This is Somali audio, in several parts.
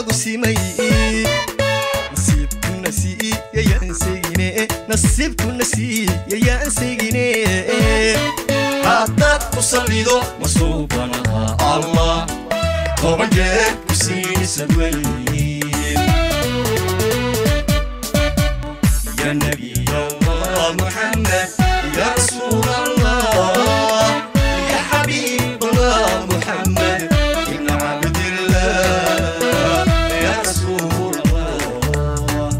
nagu simay nasiibkuna siiyayaan segine nasiibkuna siiyayaan segine Haddaad ku sallido masuubanaha Allah 10 jeer ku siinisa weyn Ya Nabiy Allah Muhammad ya Rasuul Allah ya Habib Allah Muhammad ibn Abdillah ya Rasuul Allah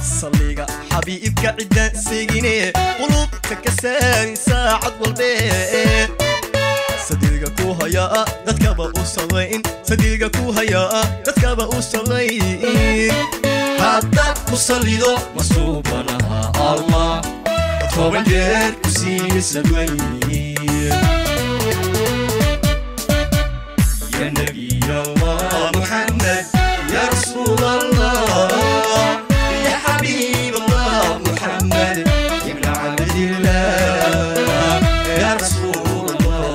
Salliga xabiibka cidda segine qulubta ka saari saacad walbe sadiiga ku hayaa dadkaba u salayn sadiiga ku hayaa dadkaba u salayn Haddaad ku sallido masuubanaha Allah 10 jeer ku siinisa weyn Ya Nabiy Allah Muhammad ya Rasuul Allah ya Habib Allah Muhammad ibn Abdillah ya Rasuul Allah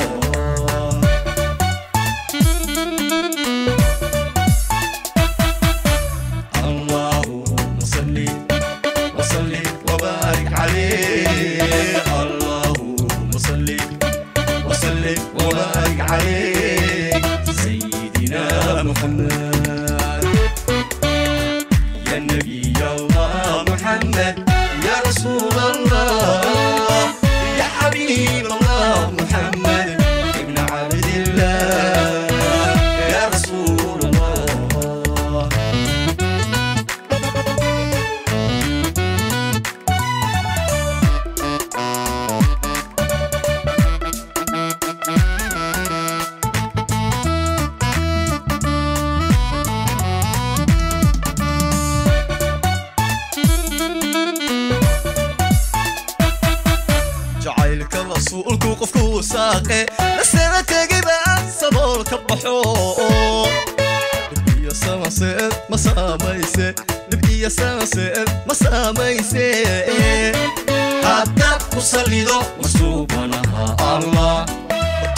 Allahumma salli wa sallim wa barik alayhi Allahumma salli wa sallim wa barik alayhi Sayyidina Muhammad Ya Nabiy Allah Muhammad ya Rasuul Allah ya Habib Allah Muhammad ibn Abdillah ya Rasuul Allah Jacaylka rasuulku qofku saaqe lasana tegayba saboolka baxo dhib iyo samaseed ma saamayse dhib iyo samaseed ma saamayse Haddaad ku sallido masuubanaha Allah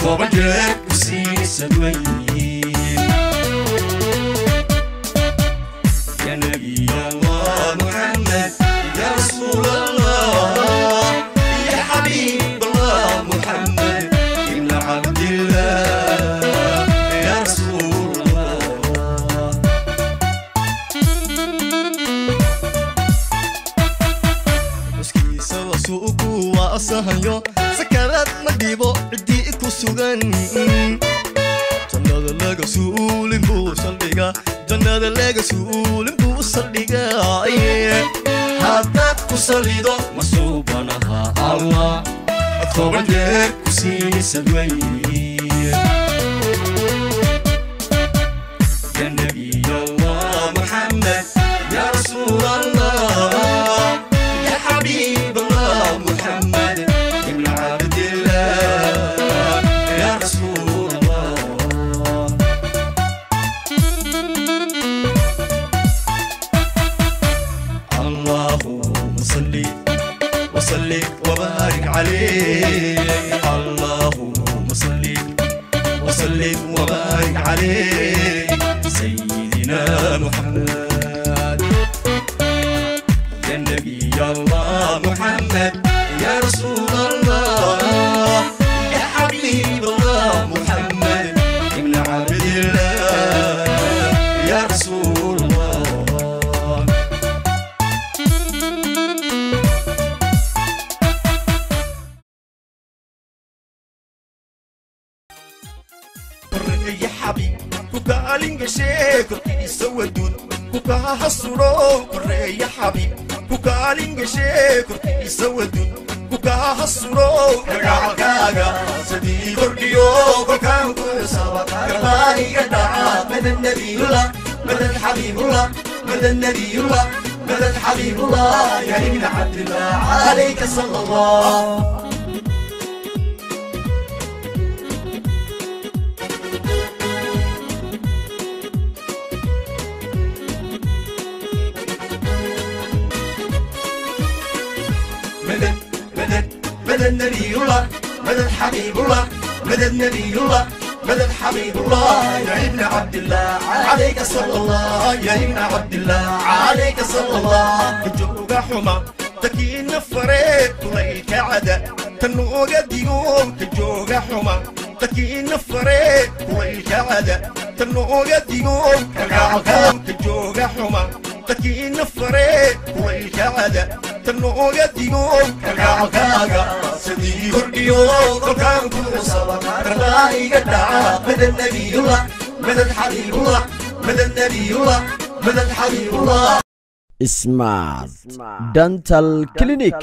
10 jeer ku siinisa weyn Ya Nabiy Allah Muhammad ya Rasuul Allah ya Habib Allah Muhammad ibn Abdillah ya Rasuul Allah Xuskiisa rasuulku waa asahayo sakaraad ma dhibo ciddii ku sugan jannada laga suulin buu saldhigaa jannada laga suulin buu saldhigaa Haddaad ku sallido masuubanaha Allah 10 jeer ku siinisa weyn Ya Nabiy Allah Muhammad ya Rasuul Allah ya Habib Allah Muhammad ibn Abdillah ya Rasuul Allah Allahumma salli wa sallim wa barik alayhi Allahumma salli wa sallim wa barik alayhi Sayyidina Muhammad Ya Nabiy Allah Muhammad ya Rasuul Allah ya Habib Allah Muhammad ibn Abdillah ya Rasuul Allah Korreeya xabiib ku kaalin gashay korkiisa waduud ku kaha suro korreeya xabiib ku kaalin gashay korkiisa waduud ku kaha suro gacalkaaga sidii kordhiyo kolkaan ku xisaba karbaaniga dhaca madad nabiyullah madad xabiibullah madad nabiyullah madad xabiibullah ya ibn cabdillah calayka sala allah مدد مدد مدد نبي الله مدد حبيب الله مدد نبي الله، مدد حبيب الله، يا ابن عبد الله عليك صلى الله، يا ابن عبد الله عليك صلى الله. كجوغا حما تكين فريق كليك عدا تنوغا ديغو، كجوغا حما تكين فريق كليك عدا تنوغا ديغو، كجوغا حما تكين فريق كليك عدا تنوغا ديغو، كالكاغا سدي كرديو كان كل صلاة رلاي قدعا. مدد نبي الله، مدد حبيب الله، مدد نبي الله، مدد حبيب الله. Smart Dental Clinic.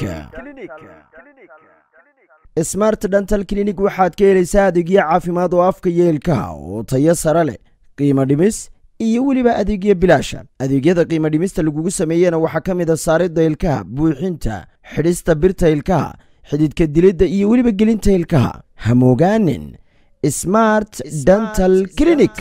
Smart Dental Clinic waxaad ka helaysaa adeegyo caafimaad oo afka iyo ilkaha oo tayo sare leh, qiimo dhimis iyo weliba adeegyo bilaasha. Adeegyada qiimo dhimista lagugu sameeyena waxaa ka mid a saaridda ilkaha, buuxinta, xidhista birta ilkaha, xididka dilidda iyo weliba gelinta ilkaha. Hamoogaanin Smart Dental Clinic.